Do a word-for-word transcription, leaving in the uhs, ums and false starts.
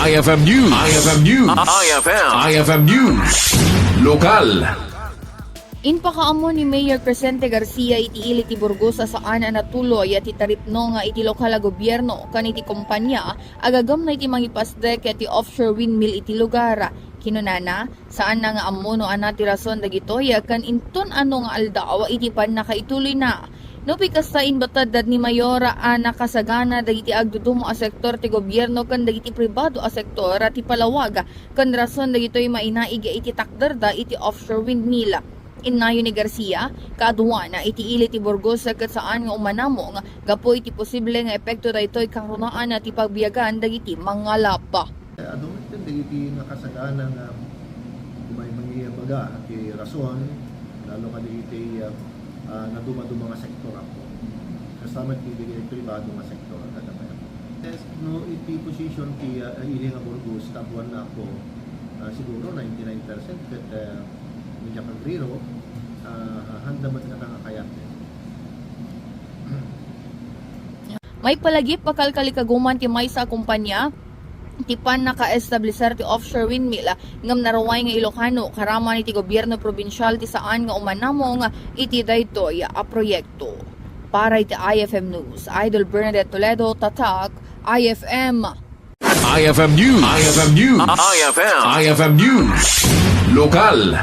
I F M News. I F M News. I F M. I F M News. Lokal. Impakaammo ni Mayor Crescente Garcia iti ili ti Burgos a saan a natuloy ti taripno nga iti lokal a gobierno ken iti kompania a gagamna iti mangipasdek ti offshore windmill iti lugar. Kinunana, saanna nga ammo no ania ti rason dagitoy ken inton ano nga aldaw iti pannakaituloyna. Nupay kasta, inbatad ni Mayor a nakasagana dagiti agdudumo a sektor ti gobierno ken dagiti pribado a sektor ti palawag ken rason dagitoy mainaig iti takderda iti offshore windmill. Innayon ni Garcia, kaaduan iti ili ti Burgos ket saan nga umanamong gapu iti posible nga epekto daytoy kangrunaan ti pagbiagan dagiti mangalap. Adu met dagiti nakasagana nga umay mangibaga ti rason, lalo kadagiti, ah, ah, nadumaduma nga sektor, apo. Kasta met ti dagiti pribado nga sektor, kada pay. Yes, no, iti position ti, ah, ili nga Burgos, kaaduanna, apo, ah, siguro ninety-nine percent ket, ah, media kagriro, ah, handa met nga kayat. Maipalagip a kalkalikaguman ti maysa a kompania ti pannakaestablisir ti offshore windmill ngem naruay nga Ilocano karaman iti gobierno probinsial ti saan nga umanamong iti daytoy a proyekto. Para iti I F M News, Idol Bernadette Toledo, Tatak, I F M. I F M News. I F M News. I F M. I F M News. Lokal.